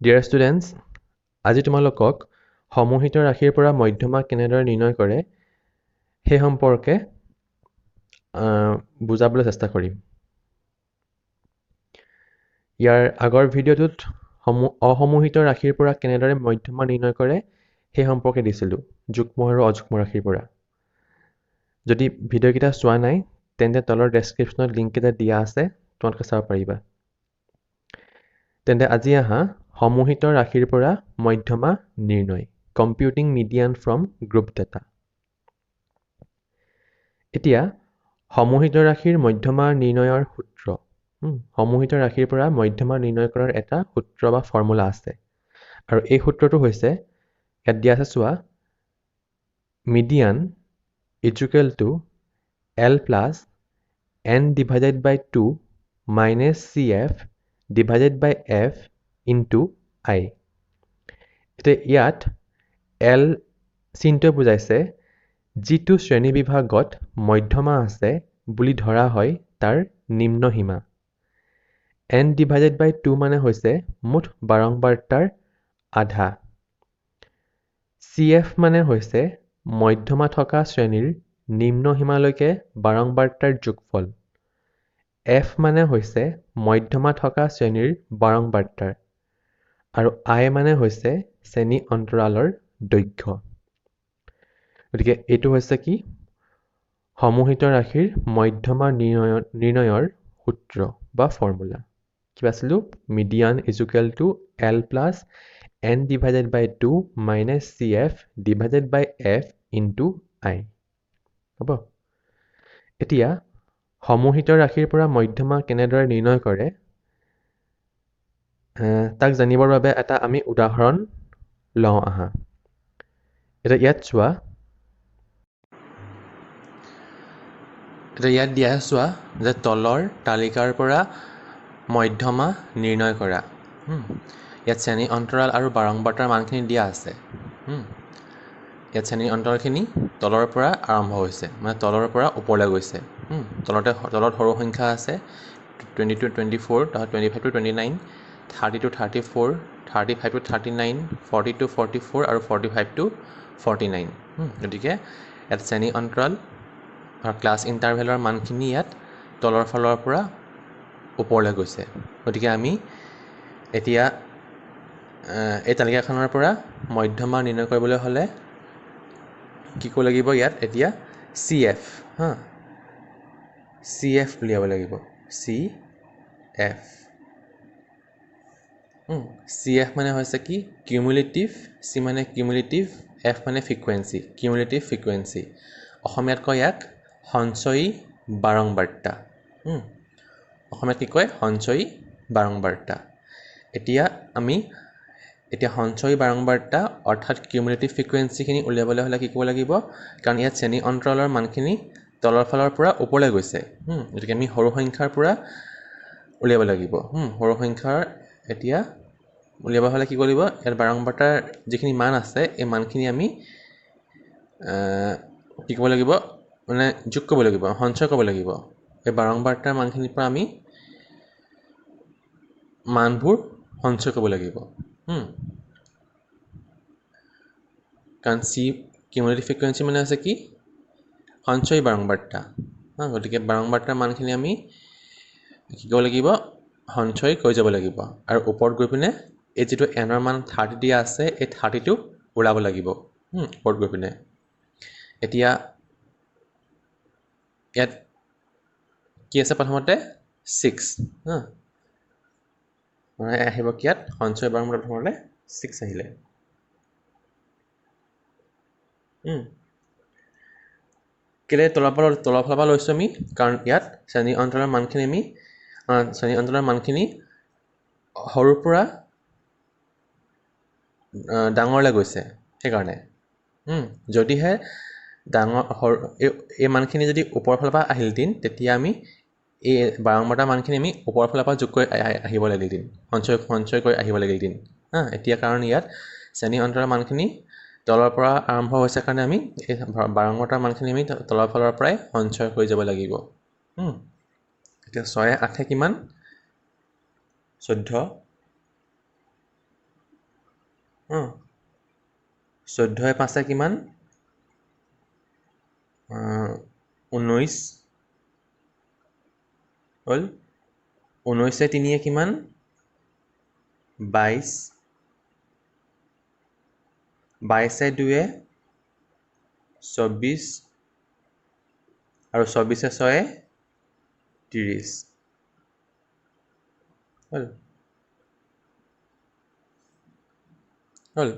Dear students, আজি তোমালোকক সমূহিত ৰাশিৰ পৰা মধ্যমা কেনেদৰে নিৰ্ণয় কৰে সেই সম্পৰ্কে বুজাবলৈ চেষ্টা কৰিম। ইয়াৰ আগৰ ভিডিঅ'টোত অসমূহিত ৰাশিৰ পৰা কেনেদৰে মধ্যমা নিৰ্ণয় কৰে সেই সম্পৰ্কে দিছিলোঁ, যুগ্ম আৰু অযুগ্ম ৰাশিৰ পৰা। যদি ভিডিঅ'কেইটা চোৱা নাই তেন্তে তলৰ ডেছক্ৰিপশ্যনত লিংককেইটা দিয়া আছে, তোমালোকে চাব পাৰিবা। তেন্তে আজি আহা সমূহিত ৰাশিৰ পৰা মধ্যমা নিৰ্ণয়, computing median from group data. এতিয়া সমূহিত ৰাশিৰ মধ্যমা নিৰ্ণয়ৰ সূত্ৰ, সমূহিত ৰাশিৰ পৰা মধ্যমা নিৰ্ণয় কৰাৰ এটা সূত্ৰ বা ফৰ্মুলা আছে, আৰু এই সূত্ৰটো হৈছে, ইয়াত দিয়া আছে চোৱা, median equal to L plus N divided by two minus C F divided by F into I. এতিয়া ইয়াত এল চিনটোৱে বুজাইছে যিটো শ্ৰেণী বিভাগত মধ্যমা আছে বুলি ধৰা হয় তাৰ নিম্ন সীমা। এন ডিভাইডেড বাই টু মানে হৈছে মুঠ বাৰংবাৰ্তাৰ আধা। চি এফ মানে হৈছে মধ্যমা থকা শ্ৰেণীৰ নিম্ন সীমালৈকে বাৰংবাৰ্তাৰ যোগফল। এফ মানে হৈছে মধ্যমা থকা শ্ৰেণীৰ বাৰংবাৰ্তাৰ, আৰু আই মানে হৈছে শ্ৰেণী অন্তৰালৰ দৈৰ্ঘ্য। গতিকে এইটো হৈছে কি সমূহিত ৰাশিৰ মধ্যমা নিৰ্ণয়ৰ সূত্ৰ বা ফৰ্মুলা। কি পাইছিলোঁ? Median equal to L plus N divided by two minus C F divided by F into I. হ'ব। এতিয়া সমূহিত ৰাশিৰ পৰা মধ্যমা কেনেদৰে নিৰ্ণয় কৰে তাক জানিবৰ বাবে এটা আমি উদাহৰণ লওঁ আহা। এতিয়া ইয়াত চোৱা, এতিয়া ইয়াত দিয়া চোৱা যে তলৰ তালিকাৰ পৰা মধ্যমা নিৰ্ণয় কৰা। ইয়াত শ্ৰেণী অন্তৰাল আৰু বাৰংবাৰ্তাৰ মানখিনি দিয়া আছে। ইয়াত শ্ৰেণী অন্তৰালখিনি তলৰ পৰা আৰম্ভ হৈছে, মানে তলৰ পৰা ওপৰলৈ গৈছে। তলত সৰু সংখ্যা আছে 22 24, তাৰপিছত 25 to 29, 30 to 34, 35 to 39, 40 to 44 আৰু 45 টু 49। গতিকে ইয়াত শ্ৰেণী অন্তৰাল আৰু ক্লাছ ইণ্টাৰভেলৰ মানখিনি ইয়াত তলৰ ফালৰ পৰা ওপৰলৈ গৈছে। গতিকে আমি এতিয়া এই তালিকাখনৰ পৰা মধ্যমা নিৰ্ণয় কৰিবলৈ হ'লে কি কৰিব লাগিব? ইয়াত এতিয়া চি এফ, হা, চি এফ উলিয়াব লাগিব। চি এফ, চি এফ মানে হৈছে কি? কিউমুলেটিভ, চি মানে কিউমুলেটিভ, এফ মানে ফ্ৰিকুৱেঞ্চি, কিউমুলেটিভ ফ্ৰিকুৱেঞ্চি। অসমীয়াত কয় ইয়াক সঞ্চয়ী বাৰংবাৰ্তা। অসমীয়াত কি কয়? সঞ্চয়ী বাৰংবাৰ্তা। এতিয়া আমি এতিয়া সঞ্চয়ী বাৰংবাৰ্তা অৰ্থাৎ কিউমুলেটিভ ফ্ৰিকুৱেঞ্চিখিনি উলিয়াবলৈ হ'লে কি কৰিব লাগিব? কাৰণ ইয়াত শ্ৰেণী অন্তৰালৰ মানখিনি তলৰ ফালৰ পৰা ওপৰলৈ গৈছে, গতিকে আমি সৰু সংখ্যাৰ পৰা উলিয়াব লাগিব। সৰু সংখ্যাৰ এতিয়া উলিয়াব হ'লে কি কৰিব লাগিব? ইয়াত বাৰংবাৰ্তাৰ যিখিনি মান আছে এই মানখিনি আমি কি কৰিব লাগিব? মানে যোগ কৰিব লাগিব, সঞ্চয় কৰিব লাগিব। এই বাৰংবাৰ্তাৰ মানখিনিৰ পৰা আমি মানবোৰ সঞ্চয় কৰিব লাগিব। কাৰণ চি কিউমুলেটিভ ফ্ৰিকুৱেঞ্চি মানে হৈছে কি? সঞ্চয়ী বাৰংবাৰ্তা। গতিকে বাৰংবাৰ্তাৰ মানখিনি আমি কি কৰিব লাগিব? সঞ্চয় কৰি যাব লাগিব, আৰু ওপৰত গৈ পিনে এই যিটো এনৰ মান 30 দিয়া আছে এই 30টো ওলাব লাগিব। ওপৰত গৈ পিনে এতিয়া ইয়াত কি আছে? প্ৰথমতে 6, হা, মানে আহিব কি ইয়াত সঞ্চয় বাৰংবাৰ্তা প্ৰথমতে 6 আহিলে। কেলৈ তলৰ ফালৰ পৰা লৈছোঁ আমি? কাৰণ ইয়াত শ্ৰেণী অন্তৰালৰ মানখিনি আমি শ্ৰেণী অন্তৰালৰ মানখিনি সৰুৰ পৰা ডাঙৰলৈ গৈছে, সেইকাৰণে। যদিহে ডাঙৰ সৰু এই মানখিনি যদি ওপৰৰ ফালৰ পৰা আহিলহেঁতেন তেতিয়া আমি এই বাৰংবাৰ্তাৰ মানখিনি আমি ওপৰৰ ফালৰ পৰা যোগ কৰি আহিব লাগিলহেঁতেন, সঞ্চয় কৰি আহিব লাগিলহেঁতেন। হা, এতিয়া কাৰণ ইয়াত শ্ৰেণী অন্তৰালৰ মানখিনি তলৰ পৰা আৰম্ভ হৈছে কাৰণে আমি এই বাৰংবাৰ্তাৰ মানখিনি আমি তলৰ ফালৰ পৰাই সঞ্চয় কৰি যাব লাগিব। এতিয়া 6 8 কিমান? 14। 14 5 কিমান 19 হ'ল 19 3 কিমান 22 22 2 24 আৰু 24 6 30 হ'ল হ'ল।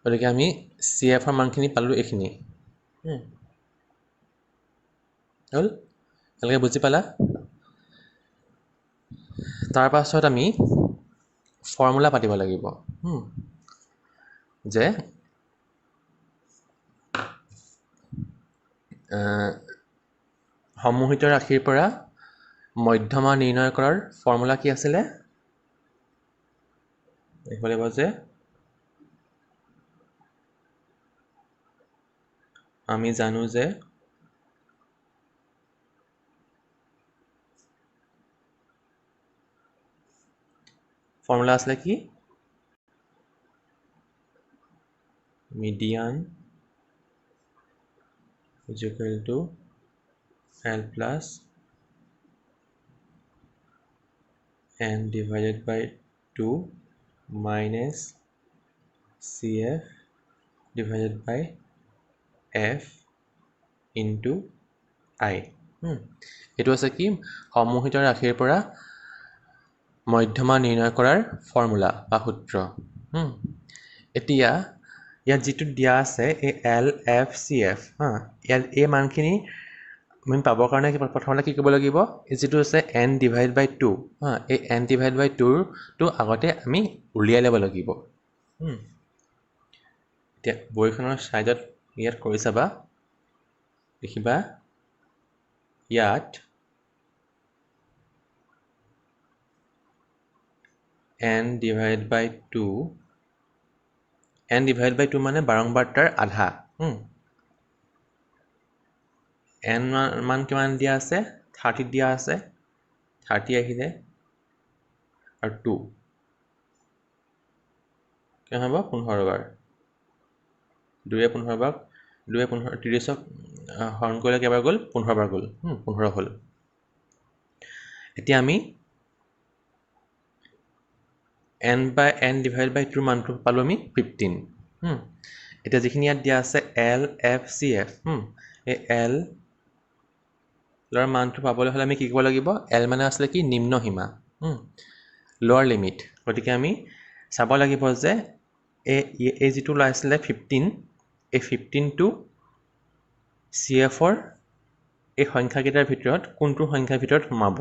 গতিকে আমি চি এফৰ মানখিনি পালোঁ এইখিনি। হ'ল, ভালকৈ বুজি পালা? তাৰপাছত আমি ফৰ্মুলা পাতিব লাগিব যে সমূহিত ৰাশিৰ পৰা মধ্যমা নিৰ্ণয় কৰাৰ ফৰ্মুলা কি আছিলে? লিখিব লাগিব যে আমি জানো যে ফৰ্মুলা আছিলে কি? Median is equal to L plus n divided by 2 minus CF divided by F into I। এইটো আছে কি সমূহিত ৰাশিৰ পৰা মধ্যমা নিৰ্ণয় কৰাৰ ফৰ্মুলা বা সূত্ৰ। এতিয়া ইয়াত যিটো দিয়া আছে এই এল এফ চি এফ, ইয়াত এই মানখিনি আমি পাবৰ কাৰণে প্ৰথমতে কি কৰিব লাগিব? এই যিটো আছে এন ডিভাইড বাই 2, এই এন ডিভাইড বাই 2টো আগতে আমি উলিয়াই ল'ব লাগিব। এতিয়া বহীখনৰ ছাইডত ইয়াত কৰি চাবা, দেখিবা ইয়াত n divide by 2, n divide by 2 মানে বাৰম্বাৰতাৰ আধা। n মান কিমান দিয়া আছে? 30 দিয়া আছে, 30 আহিলে আৰু 2 কিমান হ'ব? 15 বাৰ। 2 15 বাৰ, 2 15 30ক হৰণ কৰিলে কেইবাৰ গ'ল? 15 বাৰ গ'ল। 15 হ'ল। এতিয়া আমি n by n divide by 2 মানটো পালোঁ আমি 15। এতিয়া যিখিনি ইয়াত দিয়া আছে এল এফ চি এফ, এই এল ৰ মানটো পাবলৈ হ'লে আমি কি কৰিব লাগিব? এল মানে আছিলে কি? নিম্ন সীমা, লোৱাৰ লিমিট। গতিকে আমি চাব লাগিব যে এই যিটো ওলাইছিলে 15, এই 15টো চি এফৰ এই সংখ্যাকেইটাৰ ভিতৰত কোনটো সংখ্যাৰ ভিতৰত সোমাব?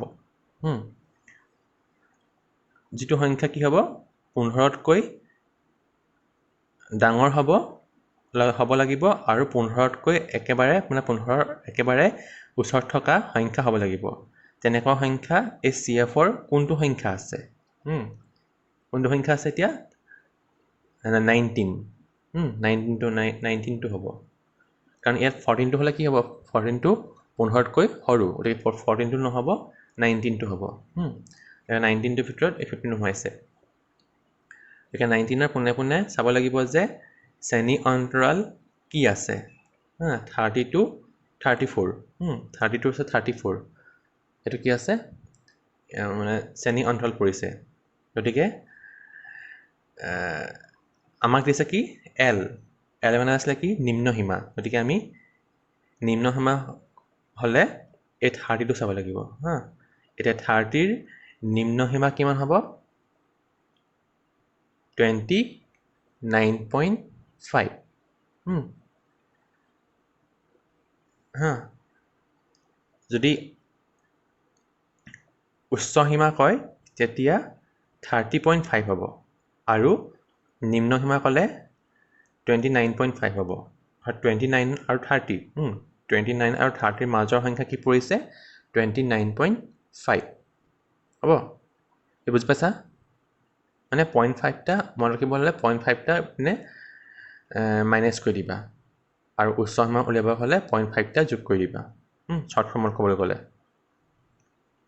যিটো সংখ্যা কি হ'ব? 15তকৈ ডাঙৰ হ'ব লাগিব আৰু 15তকৈ একেবাৰে মানে 15 একেবাৰে ওচৰত থকা সংখ্যা হ'ব লাগিব। তেনেকুৱা সংখ্যা এই চি এফৰ কোনটো সংখ্যা আছে? কোনটো সংখ্যা আছে এতিয়া? 19। 19টো হ'ব, কাৰণ ইয়াত 14টো হ'লে কি হ'ব? 14টো 15তকৈ সৰু, গতিকে 14টো নহ'ব, 19টো হ'ব। 19টোৰ ভিতৰত এই 15 সোমাইছে। গতিকে 19ৰ পোনে পোনে চাব লাগিব যে শ্ৰেণী অন্তৰাল কি আছে। 32 34, 32 আছে 34, এইটো কি আছে? মানে শ্ৰেণী অন্তৰাল পৰিছে। গতিকে আমাক দিছে কি? এল। এল মানে আছিলে কি? নিম্ন সীমা। গতিকে আমি নিম্ন সীমা হ'লে এই 32 চাব লাগিব। এতিয়া 30ৰ নিম্ন সীমা কিমান হ'ব? 29.5। যদি উচ্চ সীমা কয় তেতিয়া 30.5 হ'ব আৰু নিম্ন সীমা ক'লে 29.5 হ'ব। 29 আৰু 30, 29 আৰু 30ৰ মাজৰ সংখ্যা কি পৰিছে? 29.5 হ'ব। এই বুজি পাইছা? মানে 0.5টা মনত ৰাখিব হ'লে 0.5টা মানে মাইনাছ কৰি দিবা আৰু উচ্চ সীমা উলিয়াব হ'লে 0.5টা যোগ কৰি দিবা, শ্বৰ্ট ফৰ্মত ক'বলৈ গ'লে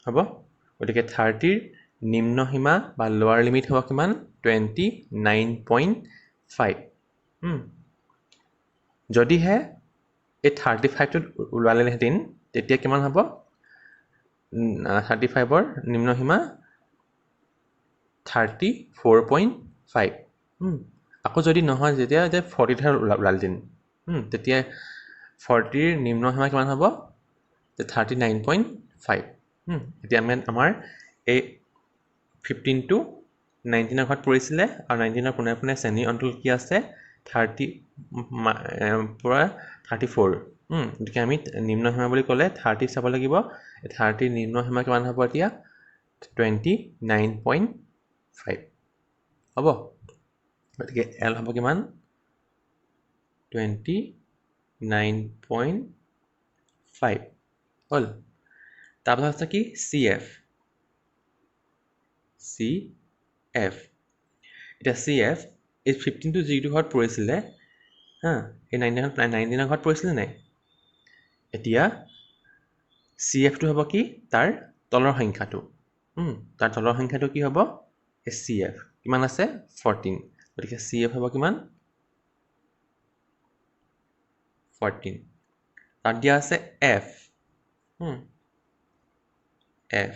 হ'ব। গতিকে 30ৰ নিম্ন সীমা বা লোৱাৰ লিমিট হ'ব কিমান? 29.5। 5। যদিহে এই 35টোত ওলালেহেঁতেন তেতিয়া কিমান হ'ব? 35ৰ নিম্নসীমা 34.5। আকৌ যদি নহয় যেতিয়া যে 40ত ওলালহেঁতেন, তেতিয়া 40ৰ নিম্নসীমা কিমান হ'ব? 39.5। এতিয়া আমি আমাৰ এই 15টো 19ৰ ঘৰত পৰিছিলে আৰু 19ৰ পোনে পোনে শ্ৰেণী অন্তল কি আছে? 30 পৰা 34। গতিকে আমি নিম্নসীমা বুলি ক'লে 30 চাব লাগিব। 30ৰ নিম্নসীমা কিমান হ'ব এতিয়া? 29.5 হ'ব। গতিকে এল হ'ব কিমান? 29.5 হ'ল। তাৰপাছত আছে কি? C F. চি এফ, এতিয়া চি এফ এই 15টো যিটো ঘৰত পৰিছিলে, হা, এই 19ৰ ঘৰত পৰিছিলে নাই? এতিয়া চি এফটো হ'ব কি? তাৰ তলৰ সংখ্যাটো। তাৰ তলৰ সংখ্যাটো কি হ'ব? এই চি এফ কিমান আছে? 14। গতিকে চি এফ হ'ব কিমান? 14। তাত দিয়া আছে এফ। এফ,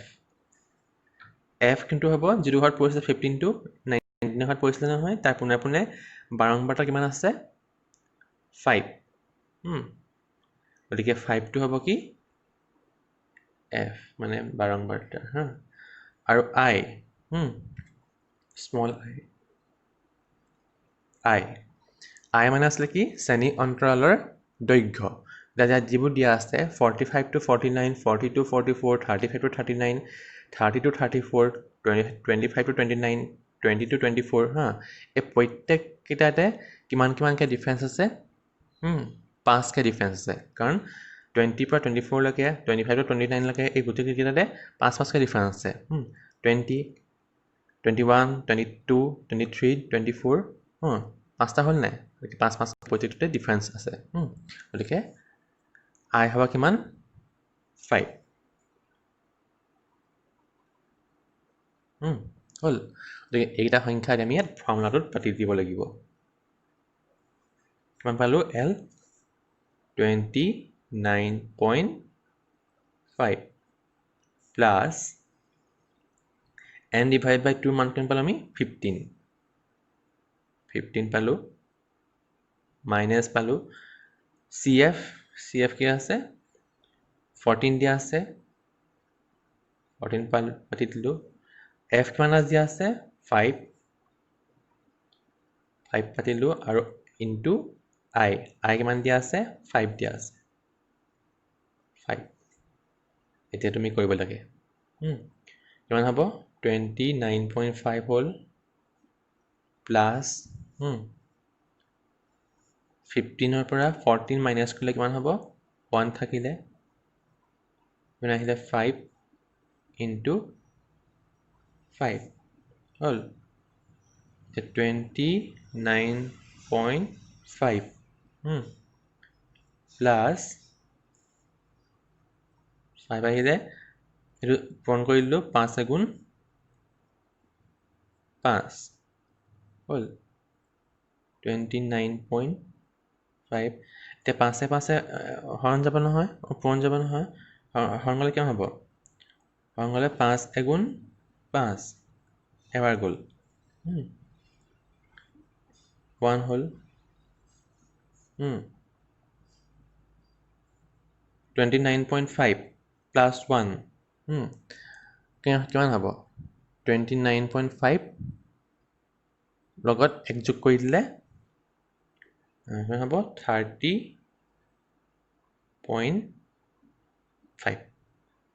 এফ কিন্তু হ'ব যিটো ঘৰত পৰিছিলে 15টো 19ৰ ঘৰত পৰিছিলে নহয়, তাৰ পোনে পোনে বাৰম্বাৰতা কিমান আছে? 5। গতিকে 5টো হ'ব কি? এফ, মানে বাৰম্বাৰতা। হা, আৰু I, small I, I, I মানে আছিলে কি? শ্ৰেণী অন্তৰালৰ দৈৰ্ঘ্য। এতিয়া যিবোৰ দিয়া আছে 45 to 49, 40 to 44, 35 to 39, 30 to 34, 25 to 29, 20 to 24। হা, এই প্ৰত্যেককেইটাতে কিমান কিমানকৈ ডিফাৰেঞ্চ আছে? 5কৈ ডিফাৰেঞ্চ আছে। কাৰণ 20ৰ পৰা 24লৈকে, 25 টু 29লৈকে এই গোটেইকেইটাতে 5 5কৈ ডিফাৰেঞ্চ আছে। 20, 21, 22, 23, 24, 5টা হ'ল নাই? গতিকে 5 5 প্ৰত্যেকটোতে ডিফাৰেঞ্চ আছে। গতিকে I হ'ব কিমান? 5। হ'ল। গতিকে এইকেইটা সংখ্যা আমি ইয়াত ফৰ্মুলাটোত পাতি দিব লাগিব। কিমান পালোঁ? L 29.5 plus N divide by 2 মান কিমান পালোঁ আমি? 15। 15 পালোঁ, মাইনাছ পালোঁ চি এফ। চি এফ কি আছে? 14 দিয়া আছে, 14 পালোঁ, পাতি দিলোঁ। এফ কিমান দিয়া আছে? 5, 5 পাতিলোঁ। আৰু ইনটু I, I কিমান দিয়া আছে? 5 দিয়া আছে, 5। এতিয়া তুমি কৰিব লাগে। কিমান হ'ব? 29.5 হ'ল প্লাছ 15ৰ পৰা 14 মাইনাছ কৰিলে কিমান হ'ব? 1 থাকিলে, কিমান আহিলে? 5 ইনটু 5 হ'ল। 29.5 প্লাছ 5 আহিলে, এইটো পূৰণ কৰি দিলোঁ, 5 এগুণ 5 হ'ল 29.5। এতিয়া 5 5 হৰণ যাব নহয়, পূৰণ যাব নহয়, হৰণ গ'লে কিমান হ'ব? হৰণ গ'লে 5 এগুণ 5 এবাৰ গ'ল, 1 হ'ল। 29.5 প্লাছ 1 কিমান হ'ব? 29.5 লগত এক যোগ কৰি দিলে কিমান হ'ব? 30.5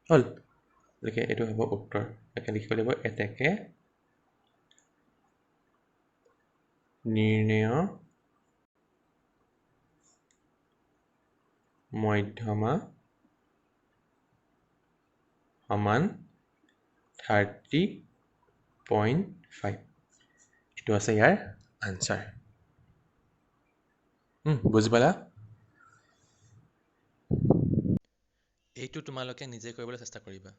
হ'ল। গতিকে এইটো হ'ব উত্তৰ। একে লিখিব লাগিব, এতেকে নিৰ্ণয় মধ্যমা সমান 30.5। এইটো আছে ইয়াৰ আনচাৰ। বুজি পালা? এইটো তোমালোকে নিজে কৰিবলৈ চেষ্টা কৰিবা।